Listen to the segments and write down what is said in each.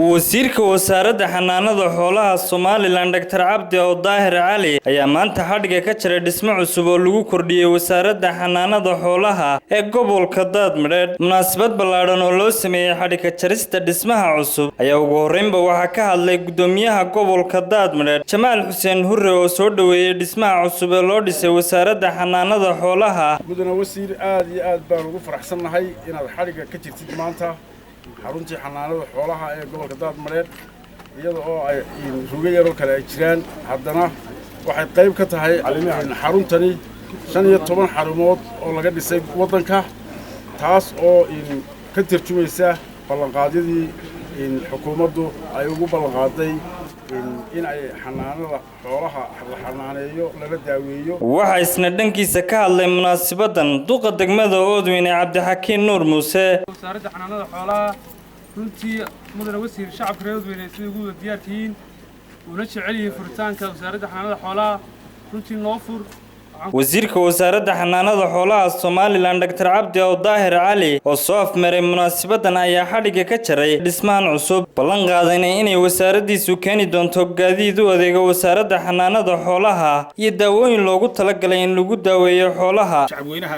Wasiirka Wasaaradda Xanaanada Xoolaha Somalilan, Dr. Cabdi oo Daahir Cali, ayaa maanta xadhigga ka jaray dhismo cusub oo lagu kordhiyey Wasaaradda Xanaanada Xoolaha ee gobolka Daadmadheedh. Munaasabad ballaadhan oo loo sameeyey xadhigga jarista dhismaha cusub ayaa ugu horreynba waxaa ka hadlay guddoomiyaha gobolka Daadmadheedh, Jamaal Xuseen Hurre, oo soo dhoweeyey dhismaha cusub ee loo dhisay Wasaaradda Xanaanada Xoolaha. Mudane wasiir, aad iyo aad baan ugu faraxsannahay inaad xadhigga ka jirtid maanta xaruntii xanaanada xoolaha ee gobolka Daadmareed. Iyada oo ay rugo yaroo kale ay jiraan, haddana waxay qayb ka tahay xaruntani 15 xarumood oo laga dhisay waddanka, taas oo ka tarjumaysa ballanqaadyadii xukuumaddu ay ugu ballanqaaday in ay xanaanada xoolaha la xanaaneeyo, lala daaweeyo. Waxaa isna dhankiisa ka hadlay munaasabadan duqa degmada Oodweyne, Cabdixakiin Nuur Muuse. Wasaaradda Xanaanada Xoolaha, runtii, mudane wasiir, shacabka reer Oodweyne siday ugu wada diyaartihiin una jecel yihiin furitaanka Wasaaradda Xanaanada Xoolaha, runtii noo fur. Wasiirka Wasaaradda Xanaanada Xoolaha Somalilan, Dr. Cabdi oo Daahir Cali, oo soo afmaray munaasabadan ayaa xadhigga ka jaray dhismahan cusub, ballan qaadayna inay wasaaraddiisu keeni doonto gaadiid u adeega Wasaaradda Xanaanada Xoolaha iyo daawooyin loogu talagalay in lagu daaweeyo xoolaha. Shacabweynaha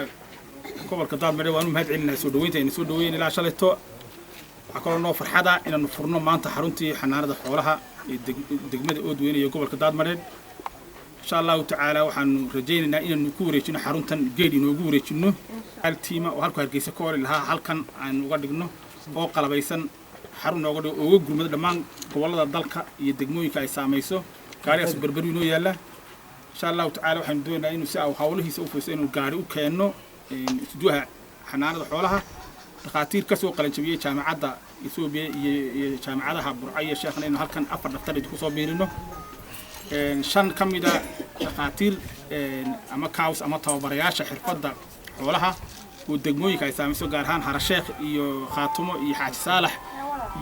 gobolka Daadmadhe waanu mahad celinahay soo dhaweynta ayna soo dhaweyn ilaa shalayto. Waxaa kaloo noo farxada inaanu furno maanta xaruntii xanaanada xoolaha ee degmada Oodweyne iyo gobolka Daadmadheedh. Insha Allahu tacaala, waxaanu rajaynaynaa inaanu ku wareejino xaruntan geed inoogu wareejino hal tiima oo halku Hargeysa ka hori lahaa halkan aanu uga dhigno oo qalabaysan, xarun nooga dhigo, uga gurmado dhammaan gobollada dalka iyo degmooyinka ay saamayso. Gaarigaas Berberu inoo yaalla. Insha Allahu tacaala, waxaanu doonaynaa inuu si hawlihiisa u fuliso inuu gaari u keenno isduwaha xanaanada xoolaha, dhakhaatiir ka soo qalanjabiyey jaamacadda Etoobiya iyo jaamacadaha Burco iyo Sheekhna, inuu halkan afar dhaktar idinku soo biirino, shan ka mida dhakhaatiir ama cows ama tababarayaasha xirfadda xoolaha oo degmooyinka ay saamayso, gaar ahaan Harasheekh iyo Khaatumo iyo Xaaji Saalax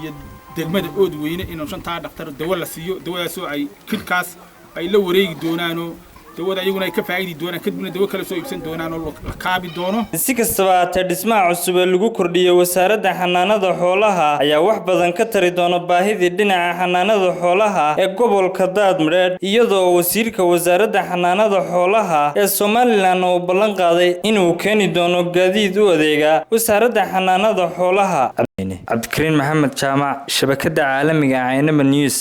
iyo degmada Oodweyne, inuu shantaa dhaktar dawo la siiyo, dawadaasoo ay kilkaas ay la wareegi doonaanoo dawada iyaguna ay ka faa'idi doonaan, kadibna dawo kale soo iibsan doonaan oo la kaabi doono. Si kastaba haatee, dhismaha cusub ee lagu kordhiyey Wasaaradda Xanaanada Xoolaha ayaa wax badan ka tari doona baahidii dhinaca xanaanada xoolaha ee gobolka Daadmadheedh, iyadoo wasiirka Wasaaradda Xanaanada Xoolaha ee Somalilan uu ballan qaaday inuu keeni doono gaadiid u adeega Wasaaradda Xanaanada Xoolaha. Cabdikariin Maxamed Jaamac, shabakada caalamiga Caynaba News.